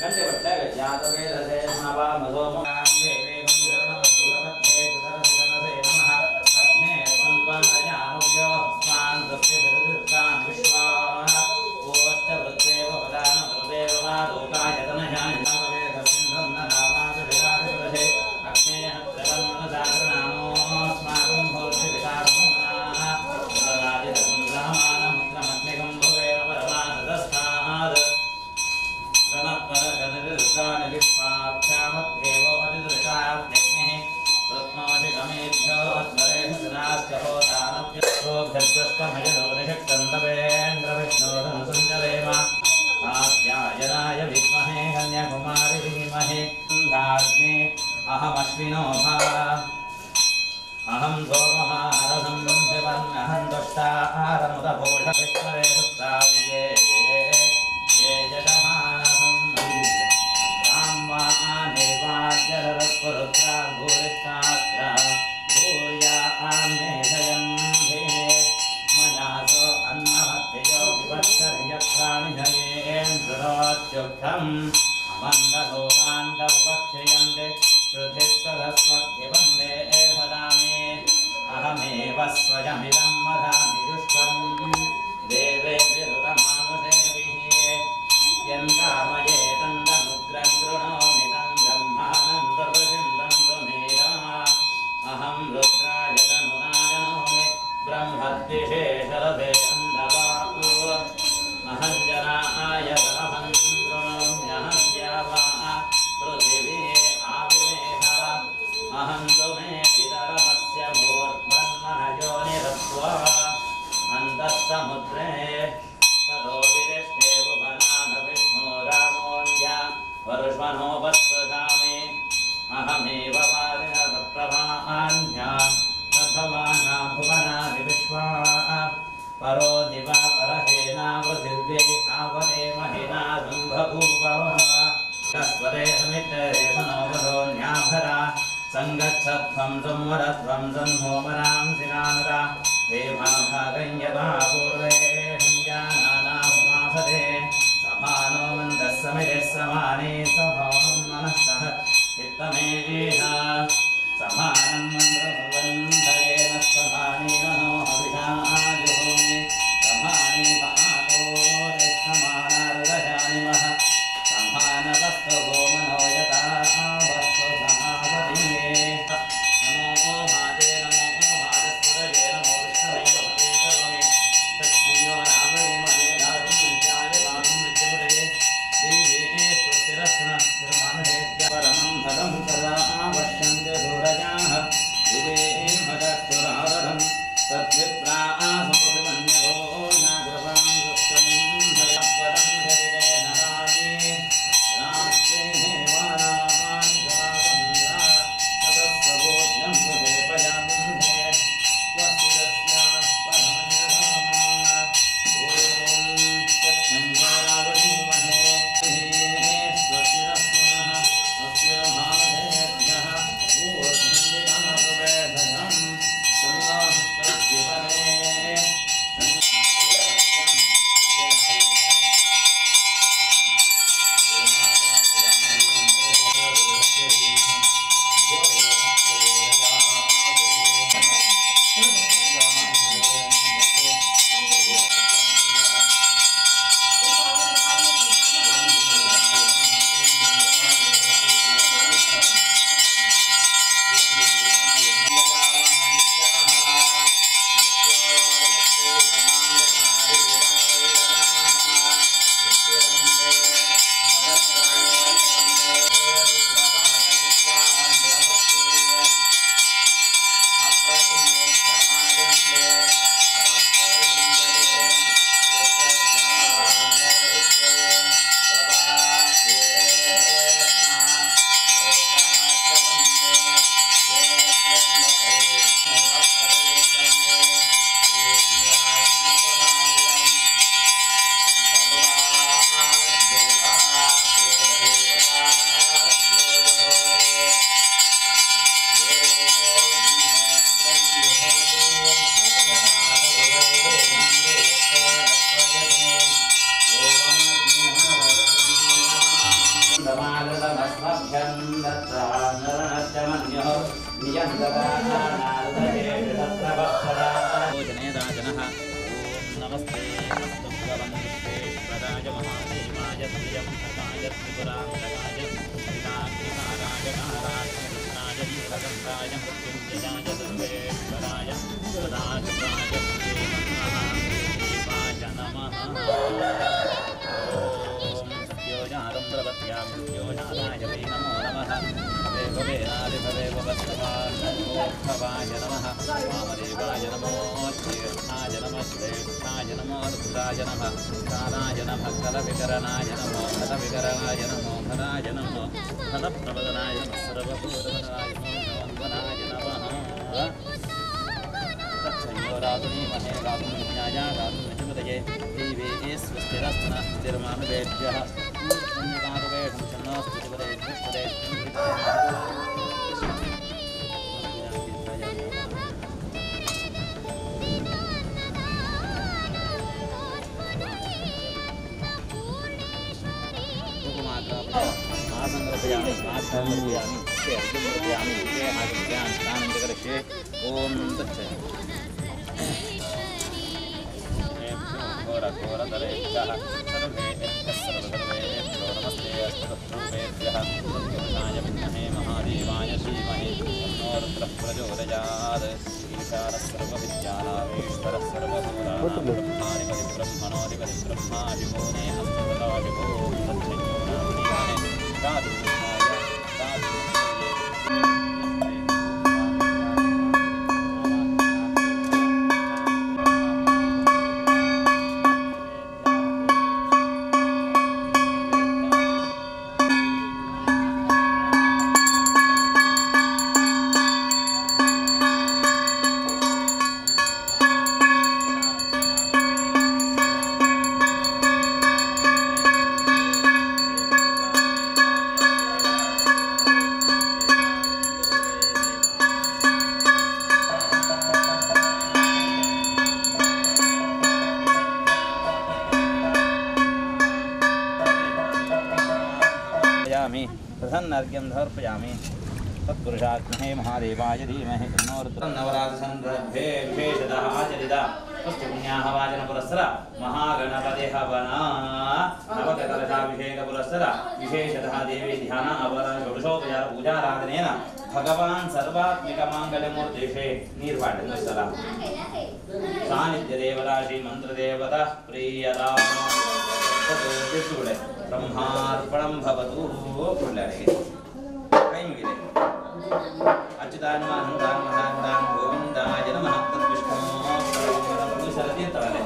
ಗಂಟೆ ಬಟ್ಟೆ ಜಾತವೇದಸೇ ನವಾಮಸೋಮ अहं सोममारसं शिवन् अहं दुष्टारमुदभूषविष्णवे ये यजमानसं तां वा आनेवाद्यरपुरुत्रा भूरिष्ठात्रा भूर्या आमेधयन्धे मया सो अन्नमध्ययो विवक्षरियक्षाणिजयेन्द्रोच्युक्तम् अमन्दलोकान्दवपक्षयन्ते श्रुतिस्तदस्वद्धिवन्दे वदामि अहमेव स्वयमिदं वदामि युष्कं देवेभिरुतमानुषेभिः यन्कामये तन्दमुग्रं कृणोमि तं ब्रह्मानन्दऋषिं तं सुमेधा अहं रुद्राय तनुराजनोमि ब्रह्मद्विषे शरदे अन्धवापु अहं जनाय अहं कृणोम्यहं द्यावा पृथिवी आविमेह अहं तु मे पितरमस्य भूर्ब्रह्मयोनिरत्वा अन्तःसमुद्रे ततो विरिष्टे भुवनाथ विष्णो रामोऽन्या वर्ष्मणोपस्पृशामि अहमेव वारिणप्रभान्या प्रभवाना भुवनानि विश्वा परो दिवा परहेना पृथिव्यै आवरे महिना सम्बभूव तस्वरे समित्रे सनोपसोऽन्याभरा सङ्गच्छध्वं संवरध्वं सन्होमरां सिनानरा देवाभागं यथा पूर्वे जानानामासते समानो मन्दः समितिः समाने सभावं मनः सह चित्तमेषा समानं मन्द्रभवन्धयेन समानेन नो हविषा जुहोमि समाने भागोरे समानार्दशानि वः समानवस्तु मनो यथा वस्तु समापतिः नमो भाजे नमो भाजस्वरये नमो विष्णवे भवे करोमि तस्मै रामये दातुं विद्याय दातुं विद्यपतये देवे स्वस्तिरस्न निर्माणहेत्य परमं फलं सदा पश्यन्ति सूरजाः दिवे भगस्तुरारधं तद्विप्रासोऽभिमन्यवो नागृपां सुप्तं भगवतं शरीरे नरामि रात्रे देवानां सदासन्द्रा ततः सुहेपयान्धे स्वस्तिरस्य परमनिर्गमः ॐ तत्संयोरावणीमहे स्वस्तिरस्तु नः स्वस्तिर्भानुधेभ्यः ऊर्ध्वं तन्नः समागतमस्मभ्यं दत्तानरणस्य मन्युः धियं ददानारुदये नमस्ते अस्तु भगवन् विश्वेश्वराय महादेवाय त्र्यम्बकाय त्रिपुरान्तकाय त्रिकाग्निकाराय कालाग्निरुद्राय नीलकण्ठाय मृत्युञ्जयाय सर्वेश्वराय सदाशिवाय श्रीमन्महादेवाय नमः। ॐ सत्योजातं प्रपद्यां सत्योजाताय वै नमो नमः। भवे भवेनादिभवे भवस्वाय नमः। वामदेवाय नमो ज्येष्ठाय नमः श्रेष्ठाय नमो रुद्राय नमः कालाय नमः कलविकरणाय नमो फलविकरणाय नमो फलाय नमो फलप्रवदनाय नमः सर्वभूतवदनाय नमो वन्दनाय नमः। तच्छयोरातुनीमहे गातुं विज्ञाय गातुं निजपतये देवे स्वस्तिरस्तनः स्थिरमानुवेभ्यः पुण्यकारुवेषं शन्नोऽस्तु शिवदे बृहस्पते। ओम तच्च विद्महे महादेवाय धीमहि तन्नो रुद्रः प्रचोदयात्। ईशानः सर्वविद्यानामीश्वरः सर्वभूतानां ब्रह्माधिपति ब्रह्मणोऽधिपति ब्रह्मा शिवो मे अस्तु सदा शिवो। प्रसन्नार्घ्यं समर्पयामि। तत्पुरुषात्महे महादेवाय धीमहि तन्नो रुद्रः। नवरात्रसन्दर्भे विशेषतः आचरिता पुण्याः वाचनपुरस्सर महागणपति हवन नवकलशाभिषेकपुरस्सर विशेषतः देवी ध्यान अवर षोडशोपचार पूजाराधनेन भगवान् सर्वात्मिकमाङ्गल्यमूर्तिषे नीर्वाणसला सान्निध्यदेवता श्रीमन्त्रदेवता प्रीयता ब्रह्मार्पणं भवतु। ಕೈ ಮುಗಿದೆ. ಅಚ್ಯುತಾಯ ನಮಃ ಅನಂತಾಯ ನಮಃ ಗೋವಿಂದಾಯ ನಮಃ ತದ್ವಿಷ್ಣೋ ಪರಮಪುರುಷರತೀರ್ಥವಲೆ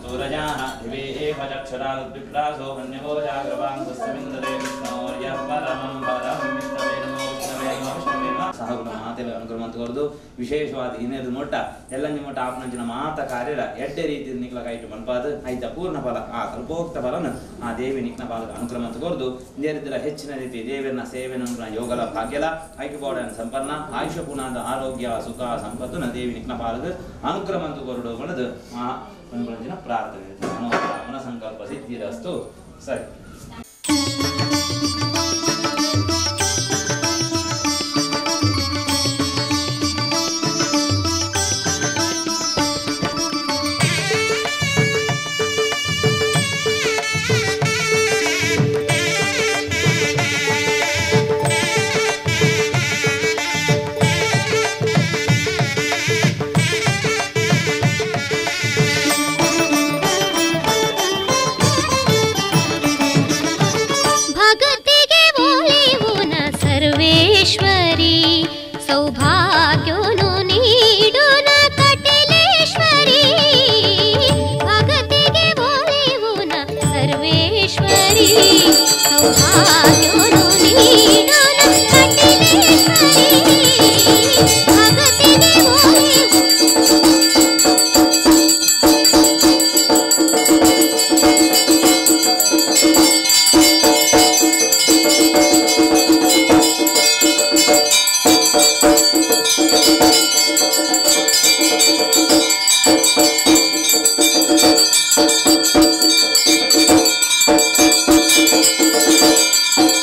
ಸೂರಜಾಃ ದಿವೇಹ ಚಕ್ಷುರಾದ್ವಿಪ್ರಾಸೋ ಮನ್ಯವೋ ಜಾಗೃವಾಂ ತಸ್ಮಿಂದರೇ ವಿಷ್ಣೋರ್ಯಃ ಪರಮಂ ಪರಂ ವಿಷ್ಣವೇ ನಮೋ ವಿಷ್ಣವೇ ನಮೋ ವಿಷ್ಣವೇ ನಮಃ. ಸಹಗುಣ ಮಾತೆಲ್ಲ ಅನುಗ್ರಹ ಮಂತ್ಕೊರ್ದು ವಿಶೇಷವಾದ ಇನ್ನೇದು ಮೊಟ್ಟ ಎಲ್ಲಂಜಿ ಮೊಟ್ಟ ಆಪ್ನಂಚಿನ ಮಾತ ಕಾರ್ಯದ ಎಡ್ಡೆ ರೀತಿ ನಿಕ್ಲ ಕೈಟು ಮನ್ಪಾದು ಐತ ಪೂರ್ಣ ಫಲ ಆ ಕಲ್ಪೋಕ್ತ ಫಲನ ಆ ದೇವಿ ನಿಕ್ನ ಪಾಲಕ ಅನುಗ್ರಹ ಮಂತ್ಕೊರ್ದು ಇದೇ ರೀತಿಯ ಹೆಚ್ಚಿನ ರೀತಿ ದೇವಿಯನ್ನ ಸೇವೆನ ಯೋಗಲ ಭಾಗ್ಯಲ ಐಕ್ಯಬೋಡನ ಸಂಪನ್ನ ಆಯುಷ್ಯ ಪೂರ್ಣಾದ ಆರೋಗ್ಯ ಸುಖ ಸಂಪತ್ತುನ ದೇವಿ ನಿಕ್ನ ಪಾಲಕ ಅನುಗ್ರಹ ಮಂತ್ಕೊರಡು ಅನ್ನೋದು ಆ ಒಂದು ಪ್ರಾರ್ಥನೆ. ಮನೋಕಾಮನ ಸಂಕಲ್ಪ ಸಿದ್ಧಿರಸ್ತು. ಸರಿ. ಸೌಭಾಗ್ಯೋನು ನೀಡುನ ಕಟಲೇಶ್ವರಿ ಭಗತಿಗೆ ಒಲಿವುನ ಸರ್ವೇಶ್ವರಿ ಸೌಭಾಗ್ಯೋನು ನೀಡುನ ಕಟಲೇಶ್ವರಿ ಭಗತಿಗೆ ಒಲಿವು. Thank you.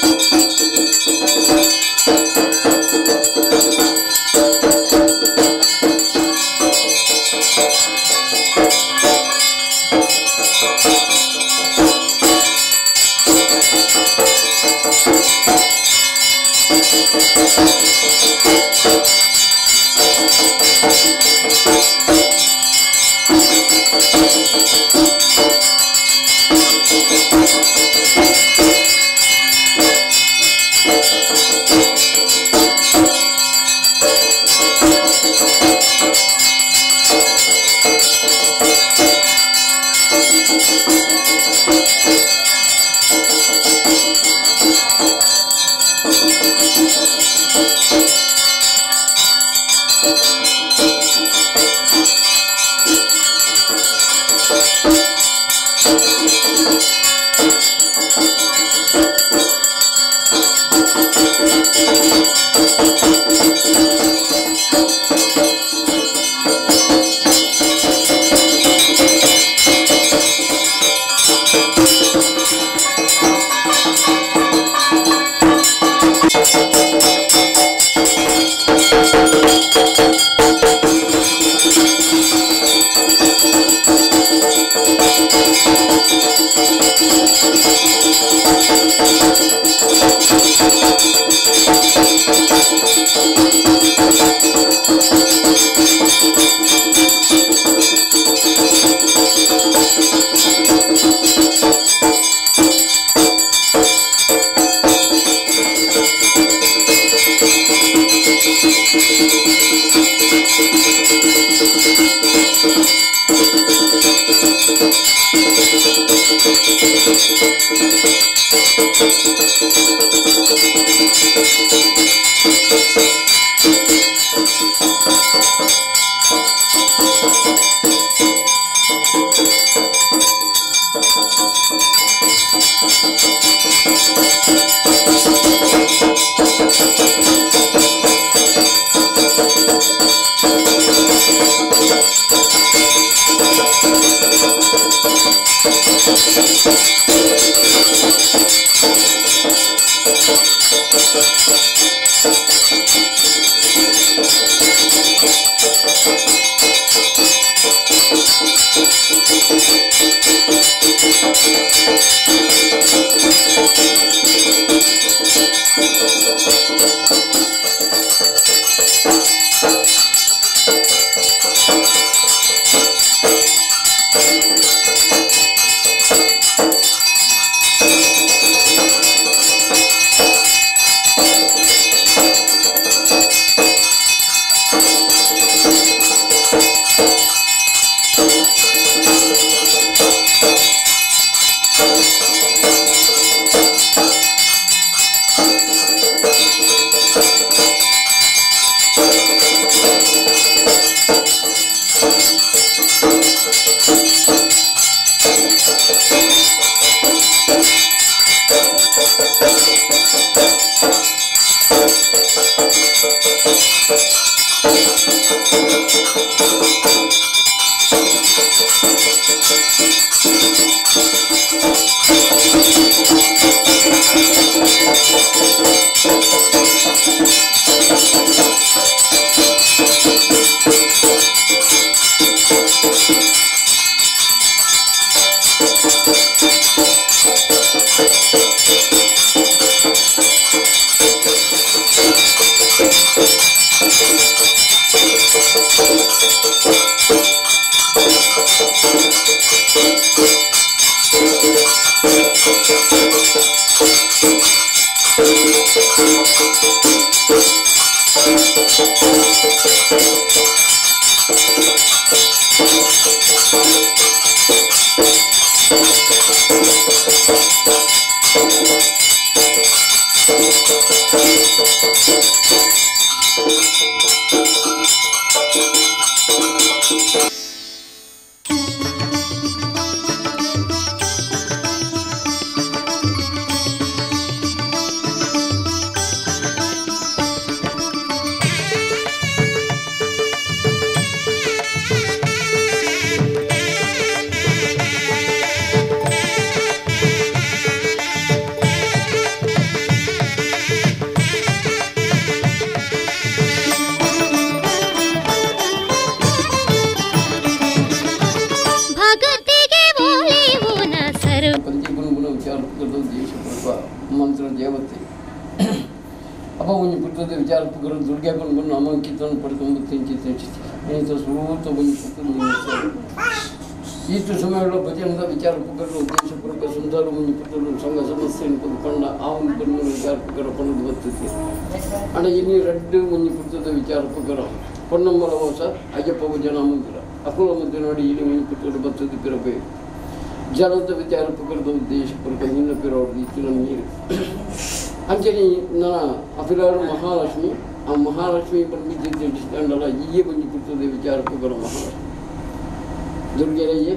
ದೇವತೆ ಅಪ್ಪ ಒಂಜಿ ಪುಟ್ಟದ ವಿಚಾರ ಪುಗರ ದುರ್ಗೆ ಬಂದು ನಾಮಾಂಕಿತವನ್ನು ಪಡ್ಕೊಂಡು ತಿಂಚಿತ ಸುರೂತ ಒಂಜಿ ಪುಟ್ಟದ ಈತ ಸಮಯಗಳ ಭಜನದ ವಿಚಾರ ಪುಗರು ಉದ್ದೇಶಪೂರ್ವಕ ಸಂಸಾರ ಒಂಜಿ ಪುಟ್ಟರು ಸಂಘ ಸಮಸ್ಯೆಯನ್ನು ಪಂಡ ಆ ಒಂದು ಬಂದು ವಿಚಾರ ಪುಗರ ಪಣ್ಣದು ಬರ್ತದೆ ಅಂಡ ಇನ್ನು ರಡ್ಡು ಒಂಜಿ ಪುಟ್ಟದ ವಿಚಾರ ಪುಗರ ಪೊನ್ನಂಬಲ ಹೊಸ ಅಯ್ಯಪ್ಪ ಭಜನ ಮಂದಿರ ಅಕುಲ ಮಧ್ಯೆ ನೋಡಿ ಇಲ್ಲಿ ಒಂಜಿ ಪುಟ್ಟರು ಬರ್ತದೆ ಪಿರಪೇ ಜಲದ ವಿಚಾರ ಪುಗರದ ಉದ್ದೇಶಪೂರ್ವಕ ನಿನ್ನ ಪಿರೋಡು ಇತ್ತಿನ ನೀರು ಅಂಚನೆ ನನ್ನ ಅಫಿಲಾರು ಮಹಾಲಕ್ಷ್ಮಿ ಆ ಮಹಾಲಕ್ಷ್ಮಿ ಬಂದು ಈಯೇ ಬಂದು ಪುಟ್ಟದ ವಿಚಾರ ಪುಗರ ಮಹಾಲಕ್ಷ್ಮಿ ದುರ್ಗೆಲಯ್ಯೆ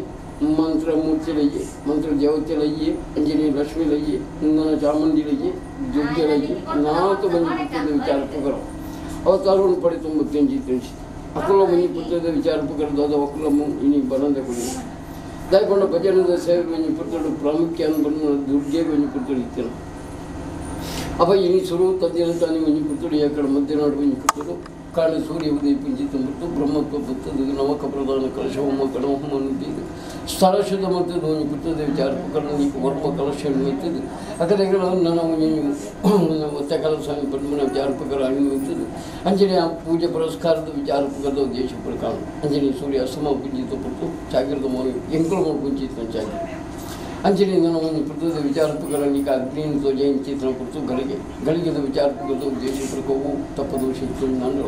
ಮಂತ್ರಮೂರ್ತಿಲಯ್ಯೆ ಮಂತ್ರ ದೇವತೆಲಯ್ಯೆ ಅಂಜನಿ ಲಕ್ಷ್ಮೀಲಯ್ಯೆ ನನ್ನ ಚಾಮುಂಡಿಲಯ್ಯೆ ದುರ್ಗೆಲಯ್ಯೆ ನಾಲ್ಕು ಬಂದು ಪುಟ್ಟದ ವಿಚಾರ ಪುಗರ ಅವತಾರವನ್ನು ಪಡೆದು ತಿಳಿಸಿ ತಿಳಿಸಿ ಅಕುಲ ಮಂಜಿ ಪುಟ್ಟದ ವಿಚಾರ ಪುಗರದಾದ ಒಕ್ಕಲಮ್ಮ ಇನಿ ಬರಂದ ಕೊಡಿ ದಯಕೊಂಡ ಭಜನದ ಸೇವೆ ಮಂಜಿ ಪುಟ್ಟಡು ಪ್ರಾಮುಖ್ಯ ಬಂದು ದುರ್ಗೆ ಮಂಜಿ ಪುಟ್ಟಡು ಇತ್ತೇನೆ ಅಪ್ಪ ಇನಿ ಸುರು ತದ್ದಿನ ತಾನೇ ಮಂಜಿ ಪುಟ್ಟಡು ಯಾಕಡೆ ಮಧ್ಯನಾಡು ಮಂಜಿ ಪುಟ್ಟಡು ಕಾಣ ಸೂರ್ಯ ಉದಯ ಪುಂಜಿತ ಮತ್ತು ಬ್ರಹ್ಮತ್ವ ಬತ್ತದ ನವಕ ಪ್ರಧಾನ ಕಲಶೋಮ ಗಣಹೋಮ ಸ್ಥಳ ಶುದ್ಧ ಮತ್ತು ಒಂಜಿ ಪುಟ್ಟದ ವಿಚಾರ ಪುಕರಣ ವರ್ಮ ಕಲಶ ಇತ್ತದು ಅಕಡೆ ನನ್ನ ಒತ್ತೆ ಕಲಶ ಬಂದ್ಮನ ವಿಚಾರ ಪುಕರ ಇತ್ತದು ಅಂಜನೆ ಆ ಪೂಜೆ ಪುರಸ್ಕಾರದ ವಿಚಾರ ಪುಕರದ ಉದ್ದೇಶ ಪ್ರಕಾರ ಅಂಜನೆ ಸೂರ್ಯ ಅಸ್ತಮ ಪುಂಜಿತ ಪುಟ್ಟು ಚಾಗಿರದ ಮೌನ ಎಂಕುಲ ಪುಂಜಿತ ಚಾಗಿ ಅಂಚನೆ ನನ್ನ ಒಂದು ಪುಟ್ಟದ ವಿಚಾರ ಪುಕರಣಿಕ ಅಗ್ನಿಯನ್ನು ಧ್ವಜ ಪುಟ್ಟು ಗಳಿಗೆ ಗಳಿಗೆದ ವಿಚಾರ ಪುಕರದ ಉದ್ದೇಶ ಪ್ರಕೋವು ತಪ್ಪದೋಷ ಇತ್ತು ನಾನು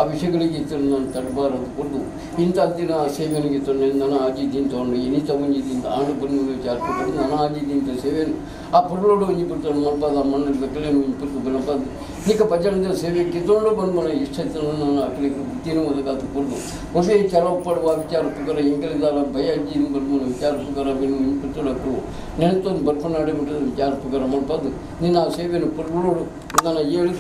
ಆ ವಿಷಯಗಳಿಗೆ ಇತ್ತು ನಾನು ತಡಬಾರದು ಕೊಡು ಇಂಥ ದಿನ ಸೇವೆನಿಗೆ ತೊಂದರೆ ನನ್ನ ಆಜಿದ್ದೀನಿ ತೊಗೊಂಡು ಇನಿತ ಒಂಜಿದಿಂದ ಆಂಡು ಬಂದು ವಿಚಾರ ಪುಕರ ನನ್ನ ಆಜಿದಿಂತ ಸೇವೆನು ಆ ಪುರುಳೋಡು ಒಂಜಿ ಪುಟ್ಟನ್ನು ಮಲ್ಪಾದ ಮಣ್ಣದ ಕಲೆಯನ್ನು ಒಂಜಿ ಪುಟ್ಟು ಬನಪಾದ ನಿಕ್ಕ ಭಜನದ ಸೇವೆ ಕಿತ್ತೊಂಡು ಬಂದು ಮನ ಇಷ್ಟ ನಾನು ಅಕ್ಕಲಿಗೆ ಬುದ್ಧಿನೂ ಒದಗಾತು ಕೊಡು ಒಬ್ಬೇ ಚಲೋ ಪಡುವ ವಿಚಾರ ಪುಕರ ಎಂಕಲಿದಾರ ಭಯ ಅಜ್ಜಿನ ಬಂದು ವಿಚಾರ ಪುಕರ ಬೆನ್ನು ಒಂಜಿ ಪುಟ್ಟಡು ನೆನತೊಂದು ಬರ್ಪನಾಡಿ ಮಟ್ಟದ ವಿಚಾರ ಪುಕರ ಮಲ್ಪಾದು ನಿನ್ನ ಆ ಸೇವೆಯನ್ನು ಪುರುಳೋಡು ನನ್ನ ಏಳು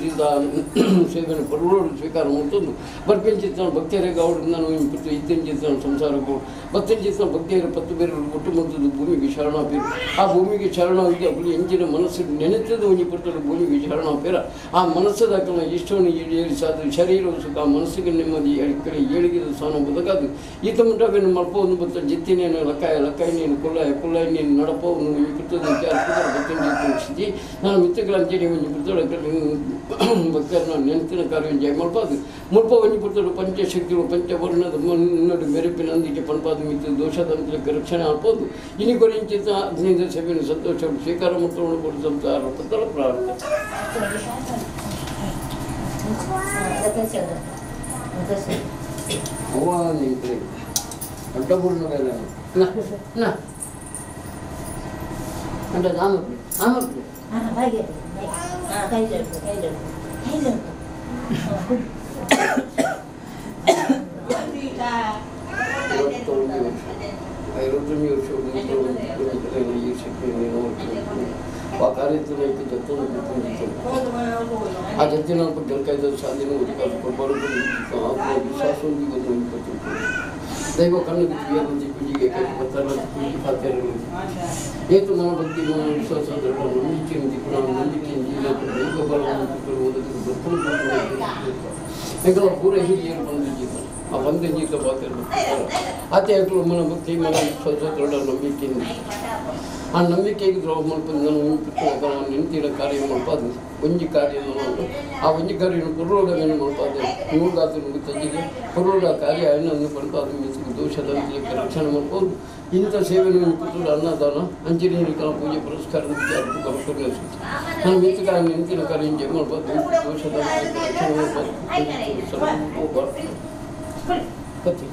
ಸೇವೆಯನ್ನು ಪುರುಳೋಡು ಸ್ವೀಕಾರ ಮಾಡ್ತಂದು ಬರ್ಪಿಂಚಿತ್ತ ಭಕ್ತಿಯರಿಗೆ ಅವರು ನಾನು ಒಂಜಿ ಪುಟ್ಟು ಇತ್ತೆಂಚಿತ್ತ ಸಂಸಾರಕ್ಕೂ ಬತ್ತೆಂಚಿತ್ತ ಭಕ್ತಿಯರ ಪತ್ತು ಬೇರೆ ಒಟ್ಟು ಮಂತದ್ದು ಭೂಮಿಗೆ ಶರಣ ಪೇರು ಆ ಭೂಮಿಗೆ ಶರಣ ಅప్పుడు ಎಂಜಿನ ಮನಸ್ಸು ನೆನೆತದ ಒಂಜಿ ಪುಟ್ಟಡು ಭೂಮಿಗೆ ಶರಣ ಪೇರ ಆ ಮನಸ್ಸದಾಕನ ಇಷ್ಟವನ್ನು ಈಡೇರಿಸಾದು ಶರೀರವು ಸುಖ ಮನಸ್ಸಿಗೆ ನೆಮ್ಮದಿ ಕಡೆ ಏಳಿಗೆದ ಸ್ಥಾನ ಬದಕಾದು ಈತ ಮುಂಟಾವೇನು ಮಲ್ಪವನ್ನು ಬತ್ತ ಜಿತ್ತಿನೇನು ಲಕ್ಕಾಯ ಲಕ್ಕಾಯ ನೀನು ಕುಲ್ಲಾಯ ಕುಲ್ಲಾಯ ನೀನು ನಡಪವನ್ನು ಒಂಜಿ ಪುಟ್ಟದ ವಿಚಾರ ಬತ್ತಂಜಿತ್ತು ಸ್ಥಿತಿ ನಾನು ಮಿತ್ರಗಳ ಅಂಚೆನೆ ಒಂಜಿ ಪುಟ್ಟಡು ಭಕ್ತರನ್ನ ನೆನಪಿನ ಕಾರ್ಯ ಜಯ ಮಲ್ಪಾದು ಮುಲ್ಪ ಒಂಜಿ ಪುಟ್ಟಡು ಪಂಚಶಕ್ತಿಗಳು ಪಂಚವರ್ಣದ ಮನ್ನಡು ಮೆರುಪಿನಂದಿಗೆ ಪನ್ಪಾದು ಮಿತ್ರ ದೋಷದಂತಕ್ಕೆ ರಕ್ಷಣೆ ಆಗ್ಬೋದು ಇನಿ ಕೊರಿಂಚಿತ ಅಗ್ನಿದ ಸೇವೆಯನ್ನು ಸಂತೋಷ ಸ್ವೀಕಾರ ಮತ್ತು ಸಂಸಾರ ಪತ್ರ ಪ್ರಾರ್ಥನೆ. ಆ ಜತ್ತಿನ ಗೆಲ್ಕಾಯ್ದ ಸಾಧನೆ ದೈವ ಕಣ್ಣು ಪೂಜೆಗೆ ಏತು ಮನ ಭಕ್ತಿ ಮನ ವಿಶ್ವಾಸ ನಂಬಿಕೆ ನಂಬಿಕೆ ದೈವ ಬಲವನ್ನು ಪೂರ ಹಿರಿಯರು ಬಂದು ಜೀತ ಆ ಬಂದ ಜೀತ ಪಾತ್ರ ಆತೆ ಮನ ಭಕ್ತಿ ಮನ ವಿಶ್ವಾಸ ದೃಢ ನಂಬಿಕೆ ಆ ನಂಬಿಕೆಗೆ ದ್ರೋಹ ಮಲ್ಪಂದು ನೆಂತಿನ ಕಾರ್ಯ ಮಲ್ಪಾದು ಒಂಜಿ ಕಾರ್ಯ ಆ ಒಂಜಿ ಕಾರ್ಯ ಪುರುಳೋಡವೇನು ಮಲ್ಪಾದು ನೂಗಾತು ತಜ್ಜಿಗೆ ಪುರುಳ ಕಾರ್ಯ ಏನನ್ನು ಪಲ್ಪಾದು ಮೀಸಲು ದೋಷದ ರಕ್ಷಣೆ ಮಾಡ್ಬೋದು ಇಂಥ ಸೇವೆಯನ್ನು ಪುತ್ತೂರು ಅನ್ನದಾನ ಅಂಜಲಿ ಪೂಜೆ ಪುರಸ್ಕಾರದ ವಿಚಾರ ನಾನು ಮಿತ್ರ ನೆಂತಿನ ಕಾರ್ಯ ಜಯ ಮಾಡ್ಬೋದು ದೋಷದ ರಕ್ಷಣೆ ಮಾಡ್ಬೋದು ಕತ್ತಿ.